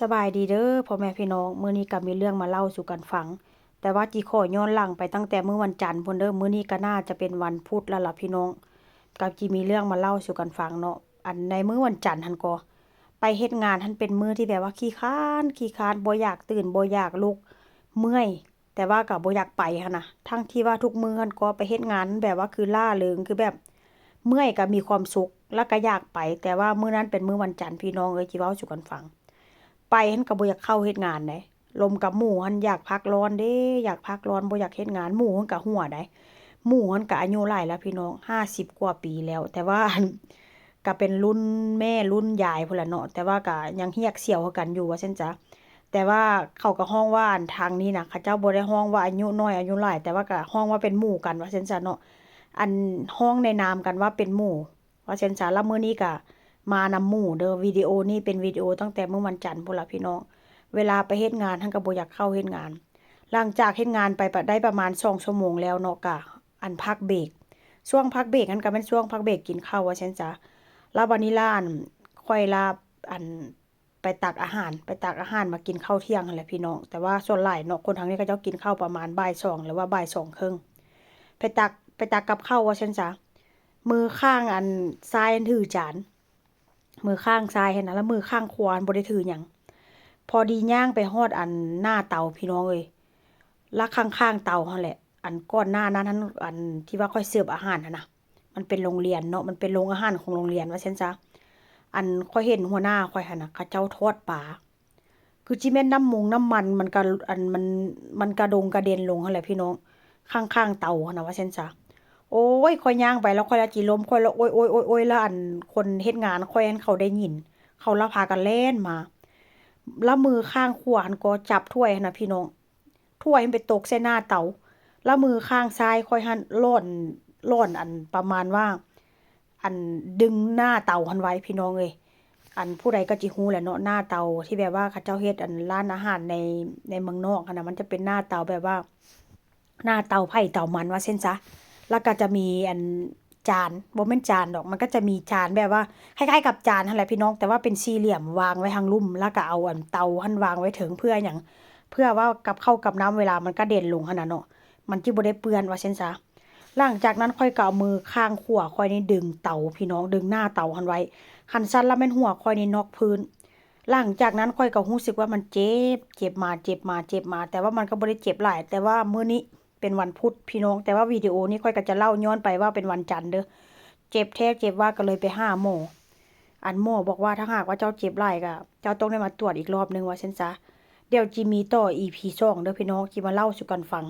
ສະບາຍດີເດີພໍ່ແມ່ພີ່ນ້ອງ, ມື້ນີ້ກໍມີເລື່ອງມາເລົ່າສູ່ກັນຟັງ, ແຕ່ວ່າຈິຂໍຍ້ອນຫຼັງໄປຕັ້ງແຕ່ມື້ວັນຈັນພຸ້ນເດີ, ມື້ນີ້ກໍໜ້າຈະເປັນວັນພຸດແລ້ວລະພີ່ນ້ອງ, ກໍຈິມີເລື່ອງມາເລົ່າສູ່ກັນຟັງເນາະ. ອັນໃນມື້ວັນຈັນຫັ້ນກໍໄປເຮັດງານ, ຫັ້ນເປັນມື້ທີ່ແບບວ່າຂີ້ຄ້ານ, ຂີ້ຄ້ານ, ບໍ່ຢາກຕື່ນ, ບໍ່ຢາກລຸກ, ເມື່ອຍ, ແຕ່ວ່າກໍບໍ່ຢາກໄປຫັ້ນນະ, ທັງທີ່ວ່າທຸກມື້ຫັ້ນກໍໄປເຮັດງານແບບວ່າຄືລ່າເລີງ, ຄືແບບເມື່ອຍກໍມີຄວາມສຸກ ແລ້ວກໍຢາກໄປ, ແຕ່ວ່າມື້ນັ້ນເປັນມື້ວັນຈັນ ພີ່ນ້ອງເອີຍ, ຊິເວົ້າສູ່ກັນຟັງ. ໄປຫັ້ນກໍບໍ່ຢາກເຂົ້າເຮັດງານໃດ, ລົມກັບໝູ່ຫັ້ນ ຢາກພັກຮ້ອນເດ້, ຢາກພັກຮ້ອນ, ບໍ່ຢາກເຮັດງານ. ໝູ່ຫັ້ນກໍຫົວໃດ, ໝູ່ຫັ້ນກໍອາຍຸຫຼາຍແລ້ວພີ່ນ້ອງ, ຫ້າສິບກວ່າປີແລ້ວ, ແຕ່ວ່າ ກໍເປັນລຸ້ນແມ່ລຸ້ນຍາຍພຸ້ນລະເນາະ, ແຕ່ວ່າກໍຍັງຮຽກສ່ຽວຄືກັນຢູ່ວ່າຊັ້ນຊະ. ແຕ່ວ່າເຂົາກໍຮ້ອງວ່າ ອັນທາງນີ້ນະ ເຂົາເຈົ້າບໍ່ໄດ້ຮ້ອງວ່າອາຍຸນ້ອຍອາຍຸຫຼາຍ, ແຕ່ວ່າກໍຮ້ອງວ່າເປັນໝູ່ກັນວ່າຊັ້ນຊະເນາະ, ອັນ ຮ້ອງໃນນາມກັນວ່າເປັນໝູ່ວ່າຊັ້ນຊະ. ລະມື້ນີ້ກໍມານຳໝູ່ເດີ, ວິດີໂອນີ້ເປັນວິດີໂອຕັ້ງແຕ່ມື້ວັນຈັນພຸ້ນລະພີ່ນ້ອງ, ເວລາໄປເຮັດງານຫັ້ນກໍບໍ່ຢາກເຂົ້າເຮັດງານ. ຫຼັງຈາກເຮັດງານໄປປະ ໄດ້ປະມານສອງຊົ່ວໂມງແລ້ວເນາະ, ກະ ອັນ ພັກເບກ, ຊ່ວງພັກເບກຫັ້ນກໍແມ່ນຊ່ວງພັກເບກກິນເຂົ້າວ່າຊັ້ນຊະ. ລະບາດນີ້ລະ ອັນ ຂ້ອຍລະ ອັນ ໄປຕັກອາຫານ, ໄປຕັກອາຫານມາກິນເຂົ້າທ່ຽງຫັ້ນແຫຼະພີ່ນ້ອງ. ແຕ່ວ່າສ່ວນຫຼາຍເນາະ ຄົນທາງນີ້ເຂົາເຈົ້າກິນເຂົ້າປະມານບ່າຍສອງ ຫຼືວ່າບ່າຍສອງເຄິ່ງ, ໄປຕັກ ໄປຕັກກັບເຂົ້າວ່າຊັ້ນຊະ. ມືຂ້າງ ອັນ ຊ້າຍຫັ້ນຖືຈານ, ມືຂ້າງຊ້າຍຫັ້ນນະ, ລະມືຂ້າງຂວາຫັ້ນບໍ່ໄດ້ຖືຫຍັງ. ພໍດີຍ່າງໄປຮອດ ອັນ ໜ້າເຕົາພີ່ນ້ອງເອີຍ, ລະຂ້າງໆເຕົາຫັ້ນແຫຼະ, ອັນ ກ່ອນໜ້ານັ້ນຫັ້ນ ອັນ ທີ່ວ່າຂ້ອຍເສີບອາຫານຫັ້ນນະ, ມັນເປັນໂຮງຮຽນເນາະ, ມັນເປັນໂຮງອາຫານຂອງໂຮງຮຽນວ່າຊັ້ນຊະ. ອັນ ຂ້ອຍເຫັນຫົວໜ້າຂ້ອຍຫັ້ນນະ ເຂົາເຈົ້າທອດປາ, ຄືຊິແມ່ນນ້ຳມົງນ້ຳມັນ ມັນກະ ອັນ ມັນ ມັນກະດົງກະເດັນລົງຫັ້ນແຫຼະພີ່ນ້ອງ, ຂ້າງໆເຕົາຫັ້ນນະວ່າຊັ້ນຊະ. ໂອ້ຍ ຂ້ອຍຍ່າງໄປລະຂ້ອຍລະຈິລົ້ມ, ຂ້ອຍລະໂອຍໆໆໆ, ລະ ອັນ ຄົນເຮັດງານຂ້ອຍຫັ້ນເຂົາໄດ້ຍິນ, ເຂົາລະພາກັນແລ່ນມາ, ລະມືຂ້າງຂວາຫັ້ນກໍຈັບຖ້ວຍຫັ້ນນະພີ່ນ້ອງ, ຖ້ວຍຫັ້ນໄປຕົກໃສ່ໜ້າເຕົາ, ລະມືຂ້າງຊ້າຍຂ້ອຍຫັ້ນລ້ອນ ລ້ອນ ອັນ ປະມານວ່າ ອັນ ດຶງໜ້າເຕົາຫັ້ນໄວ້ພີ່ນ້ອງເອີຍ. ອັນ ຜູ້ໃດກໍຊິຮູ້ແຫຼະເນາະ, ໜ້າເຕົາທີ່ແບບວ່າເຂົາເຈົ້າເຮັດ ອັນ ຮ້ານອາຫານໃນ ໃນເມືອງນອກຫັ້ນນະ, ມັນຈະເປັນໜ້າເຕົາແບບວ່າ ໜ້າເຕົາໃຜເຕົາມັນວ່າຊັ້ນຊະ. ລະກະຈະມີ ອັນ ຈານ, ບໍ່ແມ່ນຈານດອກ, ມັນກໍຈະມີຈານແບບວ່າຄ້າຍໆກັບຈານຫັ້ນແຫຼະພີ່ນ້ອງ, ແຕ່ວ່າເປັນສີ່ຫຼ່ຽມວາງໄວ້ທາງລຸ່ມ, ລະກະເອົາ ອັນ ເຕົາຫັ້ນວາງໄວ້ເທິງ. ເພື່ອຫຍັງ? ເພື່ອວ່າກັບເຂົ້າກັບນ້ຳເວລາມັນກະເດັນລົງຫັ້ນນະເນາະ, ມັນຈິບໍ່ໄດ້ເປື້ອນວ່າຊັ້ນຊະ. ຫຼັງຈາກນັ້ນຂ້ອຍກໍເອົາມືຂ້າງຂວາຂ້ອຍນີ້ດຶງເຕົາພີ່ນ້ອງ, ດຶງໜ້າເຕົາຫັ້ນໄວ້, ຄັນຊັ້ນລະແມ່ນຫົວຂ້ອຍນີ້ນອກພື້ນ. ຫຼັງຈາກນັ້ນຂ້ອຍກໍຮູ້ສຶກວ່າມັນເຈັບ, ເຈັບມາ ເຈັບມາ ເຈັບມາ, ແຕ່ວ່າມັນກໍບໍ່ໄດ້ເຈັບຫຼາຍ. ແຕ່ວ່າມື້ນີ້ເປັນວັນພຸດພີ່ນ້ອງ, ແຕ່ວ່າວິດີໂອນີ້ຂ້ອຍກໍຈະເລົ່າຍ້ອນໄປວ່າເປັນວັນຈັນເດີ. ເຈັບແທ້ເຈັບວ່າກໍເລີຍໄປຫາໝໍ, ອັນ ໝໍບອກວ່າ ຖ້າຫາກວ່າເຈົ້າເຈັບຫຼາຍກໍ ເຈົ້າຕ້ອງໄດ້ມາຕວດອີກລອບໜຶ່ງວ່າຊັ້ນຊະ. ດຽວຈິມີຕໍ່ ອີພີສອງເດີພີ່ນ້ອງ, ຈິມາເລົ່າສູ່ກັນຟັງ.